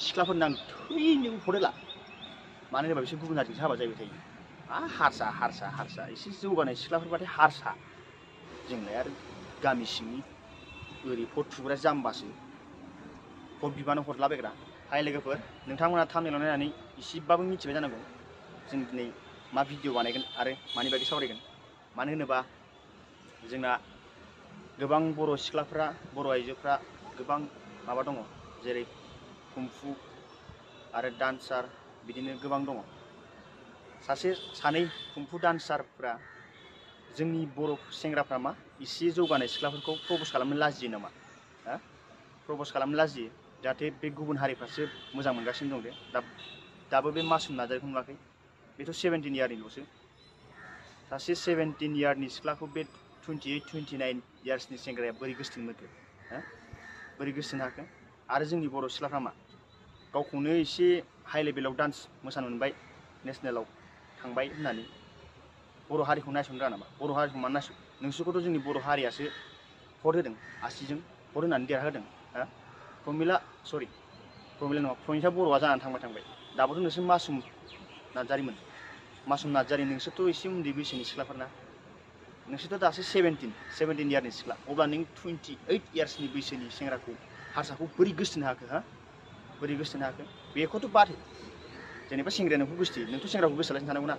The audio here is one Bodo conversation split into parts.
सिख्लाफोरनो आं थैनोबो हरोला मानो होनोबा बिसोर गुबुन हारिजोंसो हाबा जाहैबाय थायो हारसा एसे जौगानाय सिख्लाफोरबाथाय हारसा जोंलाय आरो गामि सिंनि ओरै भट थुग्रा जाम्बासो भट बिबानो हरलाबायग्रा हाय लोगोफोर नोंथांमोना थाम्बनेलाव नायनानै एसेबाबो मिथिबाय जानांगौ जों दिनै मा भिडिअ बानायगोन आरो मानि बागै सावरायगोन मानो होनोबा जोंना गोबां बर' सिख्लाफ्रा बर' आइजोफ्रा गोबां माबा दङ जेरै कुम्फु आरो डान्सार बिदिनो गोबां दङ सासे सानै कुम्फु डान्सारफ्रा जोंनि बर' सेंग्राफ्रा मा एसे जौगानाय सिख्लाफोरखौ प्रप'ज खालामनो लाजियो नामा प्रप'ज खालामनो लाजियो जाहाथे बे गुबुन हारिफ्रासो मोजां मोनगासिनो दं दाबो बे मासुम नार्जारिखौ नुवाखै बेथ' 17 इयारनिल'सो सासे 17 इयारनि सिख्लाखौ बे 28, 29 इयार्सनि सेंग्राया बोरै गोसोथोनो मोनखो बोरै गोसोथोनो हाखो आरो जोंनि बर' सिख्लाफ्रा मा गावखौनो एसे हाइ लेभेलाव डान्स मोसानो मोनबाय नेसनेलाव थांबाय होननानै बर' हारिखौ नायसननो रोङा नामा बर' हारिखौ मानो नायसन नोंसोरखौथ' जोंनि बर' हारियासो भट होदों आसिजों भट होनानै देरहाहोदों प्रमिला नङा प्रनिता बर'आ जानानै थांबाय दाबोथ' नोंसोर मासुम नार्जारिमोन मासुम नार्जारि नोंसोरथ' एसे उन्दै बैसोनि सिख्लाफोरना नोंसोरथ' दासो 17 इयारनि सिख्ला अब्ला नों 28 इयार्सनि बैसोनि सेंग्राखौ हारसाखौ बोरै गोसोथोनो हाखो बोरै गोसोथोनो हाखो बेखौथ' बाद हो जेनेबा सेंग्राया नोंखौ गोसोथोयो नोंथ' सेंग्राखौ गोसोलासिनो थानांगौ ना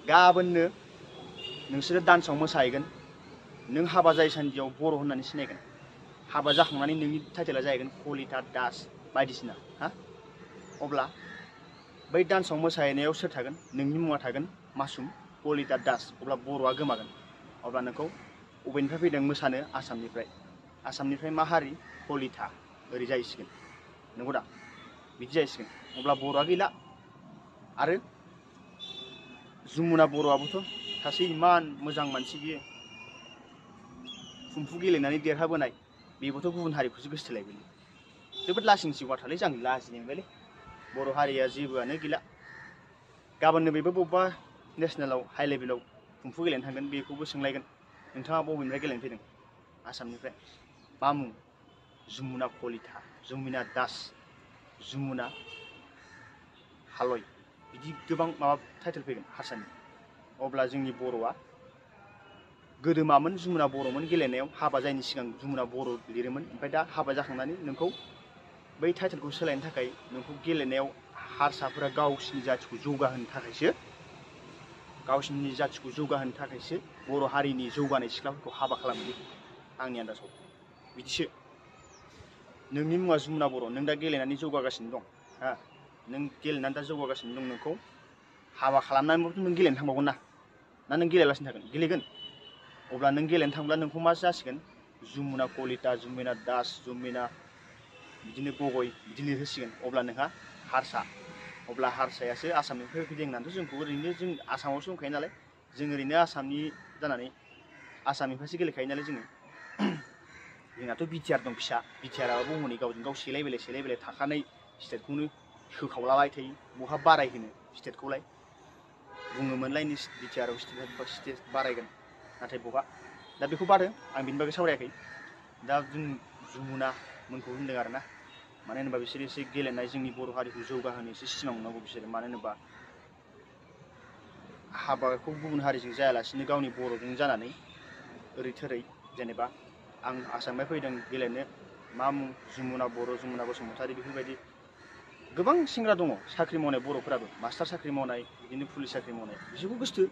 गाबोननो नोंसोरो डान्सआव मोसाहैगोन नों हाबा जायै सान्दियाव बर' होननानै सिनायगोन हाबा जाखांनानै नोंनि टाइटेला जाहैगोन कलिता दास बायदिसिना अब्ला बै डान्सआव मोसाहैनायाव सोर थागोन नोंनि मुङा थागोन मासुम कलिता दास अब्ला बर'आ गोमागोन अब्ला नोंखौ बबेनिफ्राय फैदों मोसानो आसामनिफ्राय मा हारि कलिता ओरै जाहैसिगोन नंगौ दा बिदि जाहैसिगोन अब्ला बर'आ गैला आरो जमुना बर'आबोथ' सासे इमान मोजां मानसि बियो कुम्फु गेलेनानै देरहाबोनाय बेबोथ' गुबुन हारिखौसो गोसोथोलायबाय जोबोद लासिंसिं बाथ्रालै जों लाजिनाय मोनबायलै बर' हारिया जेबोआनो गैला गाबोननो बेबो बबेबा नेसनेलाव हाइ लेभेलाव कुम्फु गेलेनो थांगोन बेखौबो सोंलायगोन नोंथाङा बबेनिफ्राय गेलेनो फैदों आसामनिफ्राय मा मुं जमुना कलिता जमुना दास जमुना हालय बिदि गोबां माबा टाइटेल फैगोन हारसानि अब्ला जोंनि बर'आ गोदो मामोन जमुना बर'मोन गेलेनायाव हाबा जायैनि सिगां जमुना बर' लिरोमोन ओमफ्राय दा हाबा जाखांनानै नोंखौ बै टाइटेलखौ सोलायनो थाखाय नोंखौ गेलेनायाव हारसाफोरा गावसिनि जाथिखौ जौगाहोनो थाखायसो बर' हारिनि जौगानाय सिख्लाफोरखौ हाबा खालामो आंनि आन्दाजाव बिदिसो नोंनि मुङा जमुना बर' नों दा गेलेनानै जौगागासिनो दं नों गेलेनानै दा जौगागासिनो दं नोंखौ हाबा खालामनानैबोथ' नों गेलेनो थांबावगोन ना नों गेलेगासिनो थागोन गेलेगोन अब्ला नों गेलेनो थांब्ला नोंखौ मा जासिगोन जमुना कलिता जमुना दास जमुना बिदिनो गगय बिदि लिरहोसिगोन अब्ला नोंहा हारसा अब्ला हारसायासो आसामनिफ्राय फैदों होननानैथ' जोंखौ ओरैनो जों आसामावसो दंखायो नालाय जों ओरैनो आसामनि जानानै आसामनिफ्रायसो गेलेखायो नालाय जोंनाथ' बिटिआर दं फिसा बिटिआराबो हनै गावजों गाव सेलाय बेलाय थाखानाय स्टेटखौनो होखावलाबाय थायो बहा बारायहोनो स्टेटखौलाय बुङोमोनलायनो बिटिआराव स्टेट बारायगोन नाथाय बहा दा बेखौ बादो आं बिनि बागै सावरायाखै दा जों जमुना मोनखौ होनदों आरोना मानो होनोबा बिसोर एसे गेलेनाय जोंनि बर' हारिखौ जौगाहोनो एसे सिमां नुनांगौ बिसोरो मानो होनोबा हाबाखौ गुबुन हारिजों जायालासिनो गावनि बर'जों जानानै ओरै थोरै जेनेबा आं आसामनिफ्राय फैदों गेलेनो मा मुं जमुना बर' जमुना बसुमतारी बेफोरबायदि गोबां सेंग्रा दङ साख्रि मावनाय बर'फोराबो मास्टार साख्रि मावनाय बिदिनो पुलिस साख्रि मावनाय बिसोरखौ गोसोथो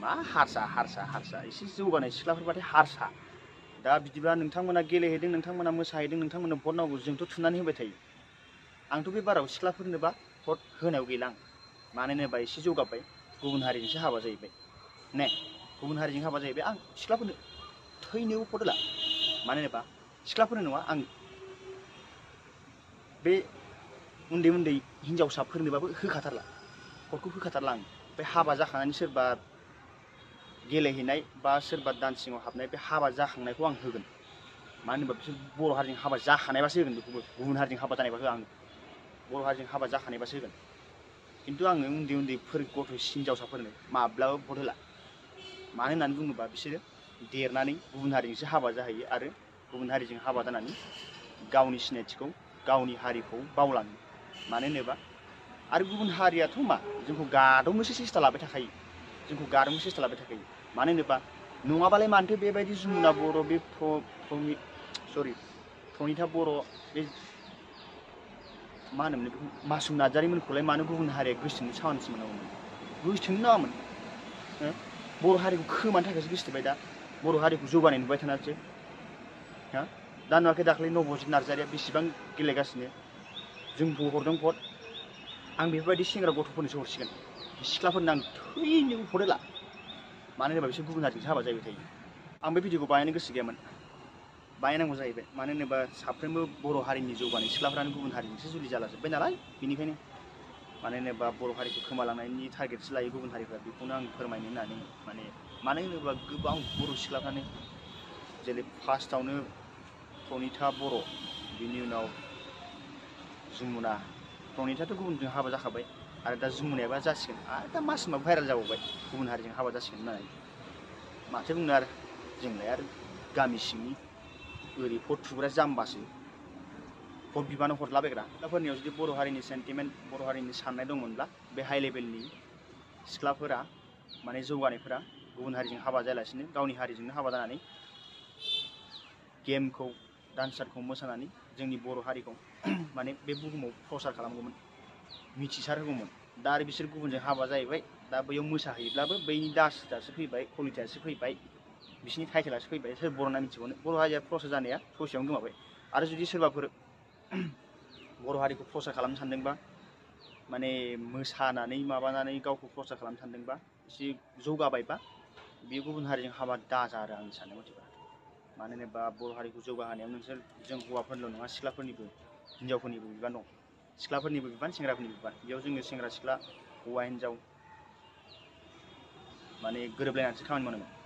मा हारसा एसे जौगानाय सिख्लाफोरबाथाय हारसा दा बिदिबा नोंथांमोना गेलेहैदों नोंथांमोना मोसाहैदों नोंथांमोना भट नांगौ जोंथ' थुनानै होबाय थायो आंथ' बे बाराव सिख्लाफोरनोबा भट होनायाव गैला आं मानो होनोबा एसे जौगाबाय गुबुन हारिजोंसो हाबा जाहैबाय गुबुन हारिजों हाबा जाहैबाय आं सिख्लाफोरनो थैनोबो भट होला मानो होनोबा सिख्लाफोरनो नङा आं बे उन्दै हिनजावसाफोरनोबाबो होखाथारला भटखौ होखाथारला आं बे हाबा जाखांनानै सोरबा गेलेहैनाय बा सोरबा दान्सिङाव हाबनाय बे हाबा जाखांनायखौ आं होगोन मानो होनोबा बिसोर बर' हारिजों हाबा जाखानायबासो होगोन बेखौबो गुबुन हारिजों हाबा जानायबा होआ आं बर' हारिजों हाबा जाखानायबासो होगोन खिन्थु आङो उन्दैफोर गथ' हिनजावसाफोरनो माब्लाबा भट होला मानो होननानै बुङोबा बिसोरो देरनानै गुबुन हारिजोंसो हाबा जाहैयो आरो गुबुन हारिजों हाबा जानानै गावनि सिनायथिखौ गावनि हारिखौ बावलाङो। मानो होनोबा आरो गुबुन हारियाथ' मा जोंखौ गादबनोसो सेस्था लाबाय थाखायो, जोंखौ गादबनो सेस्था लाबाय थाखायो। मानो होनोबा नङाबालाय मानोथो बेबायदि जमुना बर' बे प्रनिता बर' बे मा होनोमोन बेखौ मासुम नार्जारिमोनखौलाय मानो गुबुन हारिया गोसोथोनो चान्स मोनामोन, गोसोथोनो नाङामोन। बर' हारिखौ खोमानो थाखायसो गोसोथोबाय दा, बर' हारिखौ जौगानाय नुबाय थानासो। दा नुवाखै दाख्लै नबजित नार्जारिया बेसेबां गेलेगासिनो, जोंबो हरदों भट। आं बेफोरबायदि सेंग्रा गथ'फोरनोसो हरसिगोन, सिख्लाफोरनो आं थैनोबो भट होला। मानो होनोबा बिसोर गुबुन हारिजोंसो हाबा जाबाय थायो। आं बे भिडिअखौ बानायनो गोसो गैयामोन, बानायनांगौ जाहैबाय। मानो होनोबा साफ्रोमबो बर' हारिनि जौगानाय सिख्लाफ्रानो गुबुन हारिजोंसो जुलि जालाजोब्बाय नालाय, बेनिखायनो मानो होनोबा बर' हारिखौ खोमालांनायनि टारगेटसो लायो गुबुन हारिफ्रा, बेखौनो आं फोरमायनो होननानै मानो होनोबा गोबां बर' सिख्लाफ्रानो जेरै फार्स्टआवनो प्रनिता बर', बिनि उनाव जमुना, प्रनिताथ' गुबुनजों हाबा जाखाबाय आरो दा जमुनायाबा जासिगोन, आरो दा मास मोनबा भाइरेल जाबावबाय गुबुन हारिजों हाबा जासिगोन होननानै। माथो बुंनो आरो जोंलाय आरो गामि सिंनि ओरै भट थुग्रा जाम्बासो, भट बिबानो हरलाबायग्रा। सिख्लाफोरनियाव जुदि बर' हारिनि सेन्टिमेन्ट, बर' हारिनि साननाय दंमोनब्ला बे हाइ लेभेलनि सिख्लाफोरा माने जौगानायफोरा गुबुन हारिजों हाबा जायालासिनो गावनि हारिजोंनो हाबा जानानै गेमखौ, डान्सारखौ मोसानानै जोंनि बर' हारिखौ माने बे बुहुमाव प्रसार खालामगौमोन, मिथिसार होगौमोन। दा आरो बिसोर गुबुनजों हाबा जाहैबाय, दा बैयाव मोसाहैब्लाबो बैनि दासो फैबाय, कलितायासो फैबाय, बिसिनि टाइटेलासो फैबाय, सोर बर'ना मिथिबावनो। बर' हारिया प्रसार जानाया ससेयावनो गोमाबाय। आरो जुदि सोरबाफोर बर' हारिखौ प्रसार खालामनो सानदोंबा, माने मोसानानै माबानानै गावखौ प्रसार खालामनो सानदोंबा, एसे जौगाबायबा बे गुबुन हारिजों हाबा दाजा आरो आंनि साननाय मथेबा। मानो होनोबा बर' हारिखौ जौगाहोनायाव नोंसोर जों हौवाफोरल' नङा, सिख्लाफोरनिबो हिनजावफोरनिबो बिबान दं, सिख्लाफोरनिबो बिबान, सेंग्राफोरनिबो बिबान। बेयाव जोङो सेंग्रा सिख्ला, हौवा हिन्जाव माने गोरोबलायनानैसो खामानि मावनांगोन।